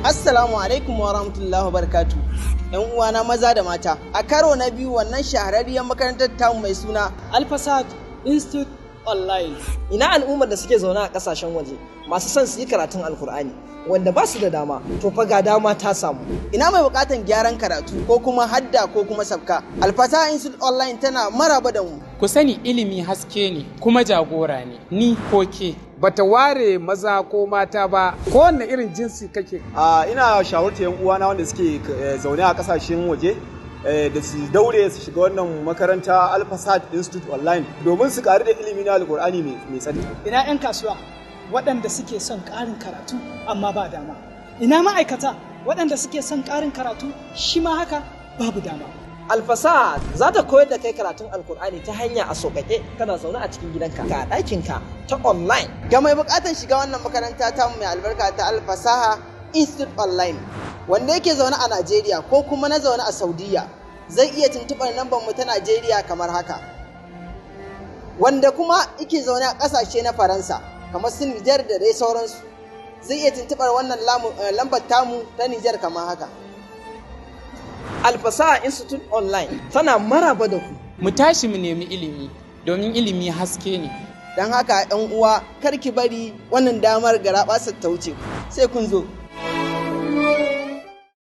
Assalamu alaikum wa rahmatullahi wa barakatu. ‘Yan uwana maza da mata, a karo na biyu wannan shahararriyar makarantar tamu mai suna Alfasad Institute Online. Ina al'ummar da suke zaune a kasashen waje masu son su yi karatun Alkur'ani wanda ba su da dama, to fa ga dama ta samu. Ina mai bukatan gyaran karatu ko kuma hadda ko kuma sabka. Alfasaha Institute Online tana maraba da mu. Ku sani, ilimi haske ne kuma jagora ne, ni ko ke. Bata ware maza ko mata ba, kowanne irin jinsi kake. Ina shawarta yan uwana wanda suke zaune a kasashen waje da su daure su shiga wannan makaranta Alfasad Institute Online domin su karu da ilimi na Alkur'ani mai tsarki. Ina 'yan kasuwa waɗanda suke son ƙarin karatu amma ba dama. Ina ma'aikata waɗanda suke son ƙarin karatu, shi ma haka, babu dama. Alfasaha za ta koyar da kai karatun Alkur'ani ta hanya a sauƙaƙe, kana zaune a cikin gidanka a ɗakinka ta online. Ga mai bukatan shiga wannan makaranta tamu mai albarka ta Alfasaha Institute Online, wanda yake zaune a Najeriya ko kuma na zaune a Saudiya, zai iya tuntuɓar lambar mu ta Najeriya kamar haka. Wanda kuma yake zaune a ƙasashe na Faransa kamar su Nijar da dai sauransu, zai iya tuntuɓar wannan lambar tamu ta Nijar kamar haka. Alfasaha Institute Online tana maraba da ku. Mu tashi mu nemi ilimi, domin ilimi haske ne. Don haka, 'yan uwa, kar ki bari wannan damar garaɓasar ta wuce, sai kun zo.